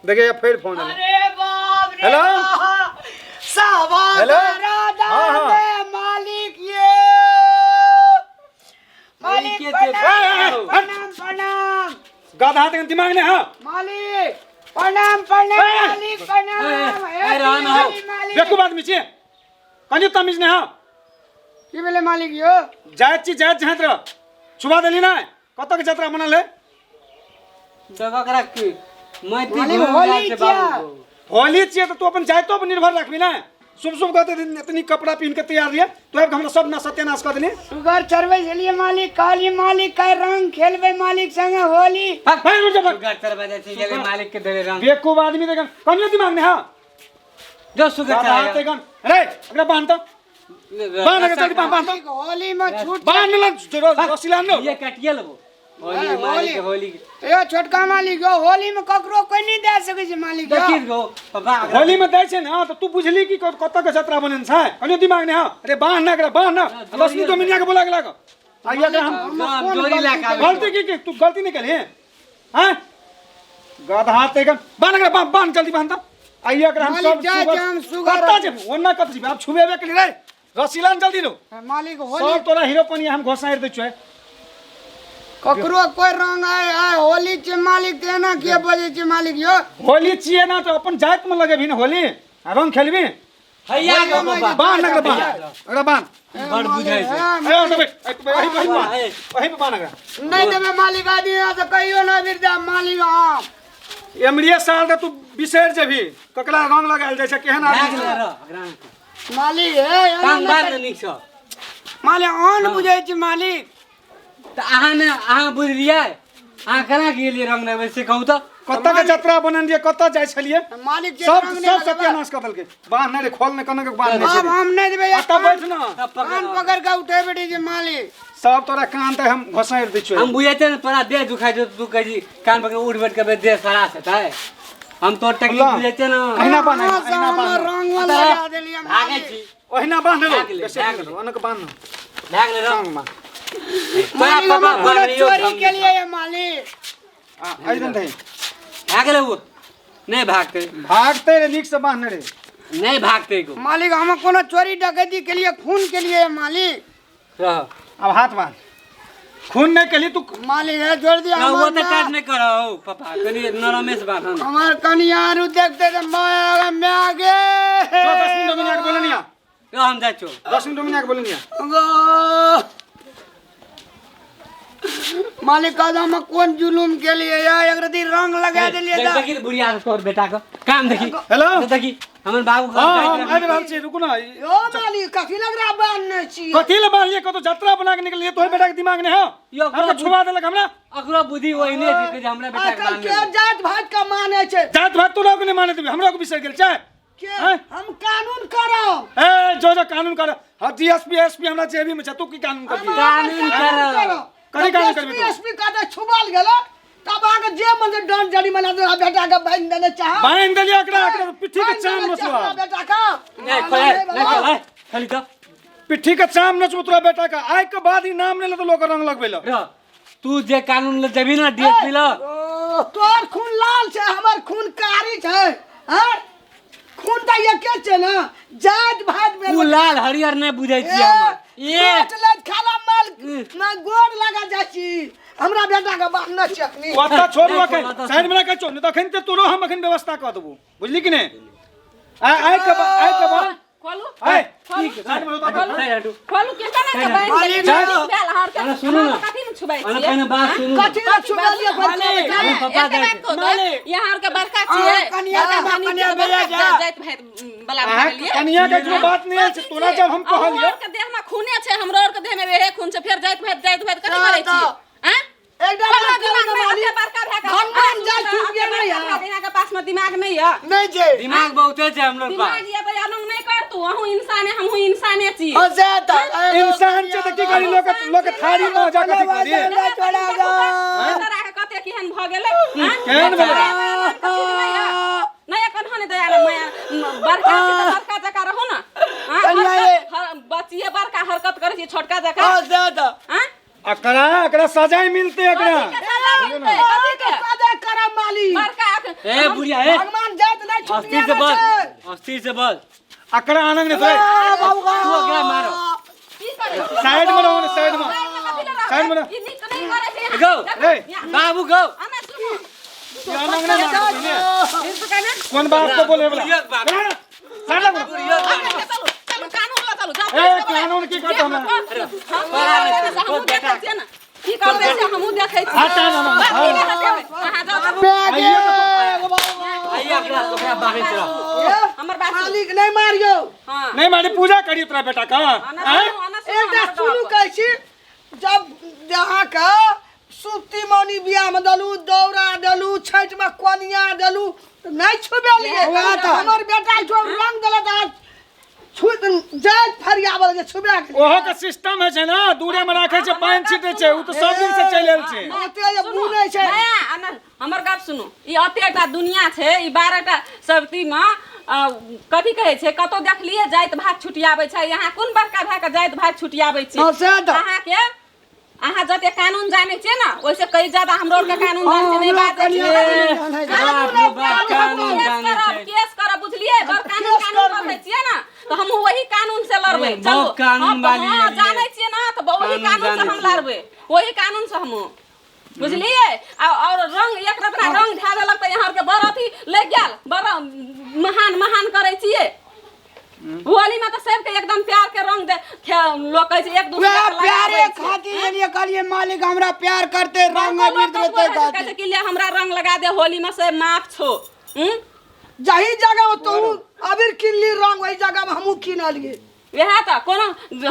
देखिए फिर फोन एलै। अरे बाप रे हेलो? बाप। सावा हेलो? राधा हाँ, हाँ। दे मालिक ये मालिक के ते- प्रणाम ए, ए, ए, प्रणाम प्रणाम गधा तक दिमाग नहीं हाँ मालिक प्रणाम प्रणाम ए, ए। मालिक प्रणाम ए, ए, ए, राम हो। मालिक, मालिक बेवकूफ आदमी छियै कनि तमीज नहीं हाँ की भेलै मालिक यो जाइत छी जाइत जहाँ रह छुबा देली ना कतऽ के जतरा बनल है तब ओकरा की मैती मालिक, घूम होली जाइ छै छियै। बाबू होली छियै तऽ तू अपन जाइतो पर निर्भर रखबी ना शुभ शुभ कहते दिन इतनी कपड़ा पहन के तैयार रहिए तो आबि कऽ हमरा सब ना सत्यानाश कऽ देली सुगर चरबै छलियै मालिक कहलियै मालिक काल्हि रंग खेलबै मालिक संगे होली भाग, रुक जा, भाग। सुगर चरबै जाइ छै गेलै मालिक के देले रंग बेवकूफ आदमी देखन कनियो दिमाग नहीं हाँ जो सुगर दादा चराएगा देखन रे एकरा बांध तो बांध एकरा जल्दी बांध बांध तो मालिक होली में छूट बांध ल रस्सी लान लो ये काटिए लेबो होली हाँ, मालिक होली। होली यो छोटका मालिक यो होली में ककरो कोई नहीं दे सकै छै मालिक यो। देखी गो पापा होली में दै छै ना तो तू बुझली कि कतऽ के जतरा बनन छै कनियो दिमाग नहीं हाँ अरे बांध ना एकरा बांध ना रश्मि तो मिनिया के बोला के लाग आ एकरा हम हम जोरी ला के आबै गलती की की तू गलती नहीं करी हैं गधा ते गन बांध एकरा बांध बांध जल्दी बांध त आइए एकरा हम मालिक, सब जाइ सुगर छै, हम सुगर कतऽ जेबू ओन्ना कतऽ जेबू आब छुबेबे के लिए रे रस्सी लान जल्दी लो मालिक होली सब तोरा हीरो पनी हम घोसाइर दै छियै ककरो कोई रंग आय आय होली छै मालिक ते एना किया बजै छै मालिक यो होली छियै ना तो अपन जात में लगेबी ना होली आ रंग खेलबी हैया गो पापा बांध एकरा बांध एकरा बांध बड़ बुझै छै ए और बैठ ए, वही वही बांध वही पे बांध एकरा नहीं देबै मालिक आदमी यहाँ से कहियो ना बिरजा मालिक हाँ एमरिए साल तऽ तू बिसरि जेबही ककरा रंग लगायल जाइ छै केहन भाग आदमी ले छै रह ओकरा मालिक हे एना कान नहि बांध कर- नीक छ मालिक अहन बुझै छी मालिक तऽ अहाँ ने अहाँ बुझलियै अहाँ केना गेलियै रंग लगबै से कहू तऽ कतऽ के जतरा बनल रहियै कतऽ जाइ छलियै मालिक जे सब रंग सब नहि लगबै सत्यानाश कऽ देलकै बान्ह नहि रे खोल नहि कनक बान्ह नहि आब छै हम नहि देबै एतऽ बैठ ना तब पकड़ कान पकड़ के उठे बैठे छै मालिक सब तोरा कान तऽ हम घोसारि दै छियौ हम बुझै छियै ने तोरा देह दुखाइ छौ तू कहै छी कान पकड़ उठ बैठ के देह सरा छै हम तोर तकलीफ ला। बुझै छियै ने अहिना बान्ह अहाँ से अहिना हमर बान्ह रंग लगा देलियै भागै मालिक छी ओहिना बान्ह भाग ले, लो भाग ले। ओनक बान्ह भाग ले रह टांग में तोरा मालिक पापा हमर कोनो बान्हियो चोरी ढंग के लिए ये मालिक आ एहि दिन दही भाग ले वो नहीं भागते भागते रे नीक से बान्ह रे नहीं भागते को मालिक हम कोनो चोरी डकैती के लिए खून के लिए मालिक रह अब हाथ बान्ह खून नहीं केली तू मालिक है छोड़ दिया ना वो हमर तो ना। काट नहीं करो पापा कनी नरमे से बांधन हमार कनिया आरू देखते रे मैं मैं आगे 10 मिनट मिनट बोले नहीं रह हम जाइ छौ 10 मिनट मिनट बोले नहीं गो। मालिक कहता हम कोन जुलूम के लिए या एक रति रंग लगा देलिए देख देखी बुढ़िया के तोर बेटा के काम देखी हेलो देखी हमर बाबू के हाँ हम आबि रहल छी रुकू ना यो मालिक कथी लग रहा बान्हने छी कथी ले बान्हलियै कतौ जतरा बना के निकलियै तोहर बेटा के दिमाग नहि हौ यो हमके छुबा देलक हमरा अकरो बुद्धि ओहिने छै जे हमरा बेटा के आजकल बान्हने के जात भात के माने छै जात भात तोरा के नहि माने देबी हमरा के बिसरि गेल छै के हैं? हम कानून करब ए जो जो कानून कर हाँ डीएसपी एसपी हमरा जेबी में छै तू की कानून करबी कानून करब। कथी कानून करबी तू? एसपी का दे छुबाल गेल तब अहाँके जे मन से दंड जरिमाना दे बेटा के बान्हि देने चाह बान्हि देलियै एकरा एकरा पिट्ठी के बान्हि चाम देने नचबा चाह हमरा बेटा के नहीं खोले नहीं खोले खोली तो पिट्ठी के चाम नचबो तोरा बेटा के आइ के बाद ई नाम नहि लेतो लोक रंग लगबै ल रह तू जे कानून ले जेबी ना डीएसपी ल तोहर खून लाल छै हमर खून कारी छै हैं खून तऽ एके छै ने जात भात उ लाल हरियर नहीं बुझै छी हम ये चलैत खाला माल ना गोर लगा जाइ छी हमरा बेटा के बान्हने छै अखनी ओतऽ छोड़ू नहीं, अखन छोड़, साइड में रखै छौ नहि तऽ अखन तऽ तोरो हम अखन व्यवस्था कऽ देबो बुझली कि नहि आइ आइ के बाद आइ के बाद खोलू आइ खोलू साइड में रहू तऽ साइड हटू खोलू के केना के बान्हि मालिक, देलियै? भेल हर के अरे सुनू ना। कथी में छुबै अरे छियै पहिने बात सुनू कथी लए छुबेलियै मालिक, हम पप्पा एते जाइ बात कहू तऽ, यहाँ आरके बड़का छियै अहाँ कनिया बड़का के धनी कनिया छियै, बड़का भेजा जा। जाति भाइ बला भए अहाँ गेलियै। कनिया के कोनो बात नहि अछि तोरा जब हम अहूँ कहलियै आरके देहमे खूने छै हमरो आरके देहमे वेहे खून छै फेर जाति भाइ जाति भाइ कथी करै छियै आँय? एकटा कोनो बात दिमाग कहू नहि मालिक, अते बड़का भए कऽ भगवान अहाँ जाति सुनू तऽ छुपि गेल अते नहि बड़का यऽ। भए कऽ अहाँके पासमे दिमाग नहि यऽ नहि छै दिमाग बहुते छै हमरो पास दिमाग यऽ तऽ अनंग नहि करतू अहूँ इंसाने हमहूँ इंसाने छी हँ, से तऽ इंसान छै तऽ की करी लोक लोक थारी में जा कथी करी तोरा के कते केहन भऽ गेलै आँय? केहन भऽ गेलै? नहि एखन हने दया ले माया बड़का छी तऽ बड़का जकाँ रहू ने आँय? कनिया ये। बच्चिए बड़का हरकत करै छी छोटका जकाँ हँ, से तऽ आँय? एकरा एकरा सजाय मिलते एकरा कथी के सजा मिलतै? कथी के? सजा करब मालिक बड़का ए बुढ़िया ए भगवान जात नहीं अस्थिर से छुटिया बस छै अस्थिर से बस अकरा आनंद ने तोरे बाबू तू अगला मारो की करै छी? साइड में रहो ने साइड में साइड में कथी लए रहबै? साइड में रह। ई नीक नहि करै छै यहाँ। गो देखो, ए। यहाँ। बाबू गो आना सुनू। ये आनंद ने मारो पहिने। ई तो कहने, कोन बाप को बोले वाला बुढ़िया के बाप। साइड लग बुढ़िया के बाप। चलू, चलू, कानून लऽ चलू, जाउ, ए पुलिस के बोलाउ। कानून की करत हमरा हम करबै से हमहूँ देखै छियै ने। की करबै से हमहूँ देखै छियै। हटा ना, ना, बस, ई नहि हटेबै। अहाँ जाउ, जाउ। आइए तो आइए अगला ओकरा बाहर चलो हमर बात सुनू। मालिक नहीं मारियो हाँ। नहीं मारी पूजा करी तोरा बेटा का आना आँय? सुनू, आना सुनू एकटा हमर सुनू गप। कहै छी जब अहाँके सुप्ती मौनी बियाहमे देलू दौरा देलू छठिमे कोनिया देलू तऽ नहि छुबेलियै वएह तऽ। हमर बेटा जो रंग देलक अहाँ छु जाइत फरियाबल जे छुबे के ओहो के सिस्टम है छै ना दूरे में राखे छै पानि छिटे छै उ तऽ सब दिन से चलि आयल छै ओते जे सुनू, बुनै छै नया आनन्द, हमर गप सुनू ई एतेटा दुनिया छै ई 12टा सब्जीमे कथी कहै छै कतौ देखलियै जाति भात छुटियाबै छै यहाँ कोन बड़का भए कऽ जाति भात छुटियाबै छै हँ, सएह तऽ। अहाँके अहाँ जते कानून जानै छियै ने ओहिसे कई ज्यादा हमरो आरके कानून जानै छियै नहि हमरा बाजै कनिए छियै जानै छै। बाप रे बाप कानून केस जानै करब छै केस करब बुझलियै बड़ कानून केस कानून करबै। करै छियै ने तऽ हमहूँ वही कानून से लड़बै ए, चलू बहुत कानून हम वाली हँ एलियै। जानै छियै ने तऽ वही कानून कानून से जानै हम छियै। लड़बै वही कानून से हमहूँ बुझलियै आ और रंग एक रत्ना रंग धए देलक तऽ यहाँ आरके बड़ अथी लागि गेल बड़ महान महान करै छियै होली में तऽ सबके एकदम प्यार के रंग दे लोग कहै छै एक दूसरे वएह के प्यारे लगाबै छै। खातिर एलियै कहलियै मालिक हमरा प्यार करते रंग बड़को अबीर लोग ककरो देते रहै छै, कहै छै खातिर कि ले हमरा रंग लगा दे होली में से माफ छो हूं? जाहि जगह में तू अबीर किनली रंग वही जगह में हमहूँ किनलियै वएह तऽ कोनो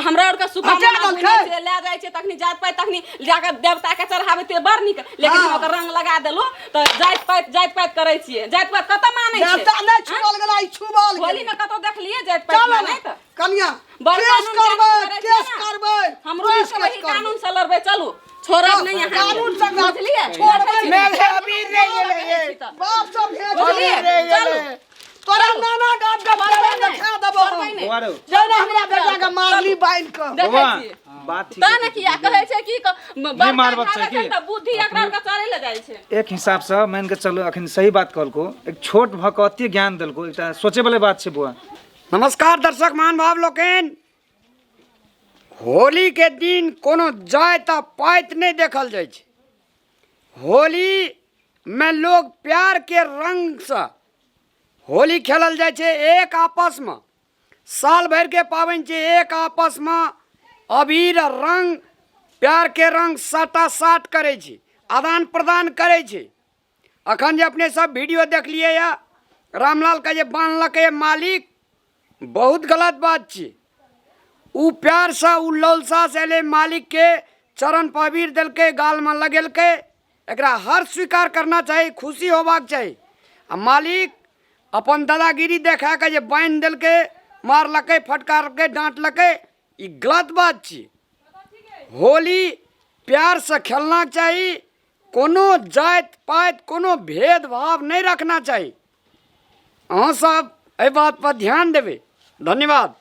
हमरा आरके सुखा हटा मना देलकै। बुनै छै लए जाइ छै तखनी जात पाति तखनी जाकऽ देवताके चढ़ाबै ते बड़ नीक लेकिन हाँ। ओकर रंग लगा देलहुँ तऽ जाति पाति जाति पाति करै छियै जाति पाति कतऽ मानै छै देवता नहि छुबल गेला ई छुबल गेल होली में कतौ देखलियै जाति पाति चल मानै तऽ कनिया बड़ केस कानून करबै कानून करै केस छियै ने। करबै हमरो पुलिस आरके केस वही करबै। कानून से लड़बै चलू छोड़ब नहि यहाँ कानून से बुझलियै छोड़बै देखै छी। मेरे अबीर रहि गेलै ये। बाप सब भेज बुझलियै रहि चलू गेलै। तोरा नाना गाम के छोड़बै पेड़ा नहि। देखा देबो छोड़बै हम नहि। बौआ रौ, जेना हमरा बेटा के मारली बान्हि कऽ देखै बौआ छियै बात ठीक तहन किया कहै छै कि नहि मारबक बड़का छै की? छै तऽ बुद्धि एकरा आरके चढ़ै लए जाइ छै एक हिसाबसँ मानि कऽ चलू अखन सही बात कहलको एक छोट भऽ कऽ अते ज्ञान देलको एकटा सोचै वाला बात छै बौआ नमस्कार दर्शक महानुभाव लोकनि होली के दिन कोनो जाति आ पाति नहि देखल जाइ छै होलीमे लोग प्यारके रङ्गसँ होली खेलल जाइ छै एक आपसमे साल भरिके पाबनि छै एक आपसमे अबीर आ रङ्ग प्यारके रङ्ग साटासाट करै छै आदान प्रदान करै छै अखन जे अपने सब वीडियो देखलियै यऽ रामलालके जे बान्हलकै मालिक बहुत गलत बात छै ओ प्यारसँ ओ लौलसासँ एलै मालिकके चरण पर अबीर देलकै गालमे लगेलकै एकरा हर स्वीकार करना चाही खुशी होबाक चाही आ मालिक अपन दादागिरी देखा कऽ जे बान्हि देलकै मारलकै फटकारलकै डाँटलकै ई गलत बात छियै होली प्यारसँ खेलना चाही कोनो जाति पाति कोनो भेदभाव नहि रखना चाही अहाँसभ एहि बातपर ध्यान देबै धन्यवाद।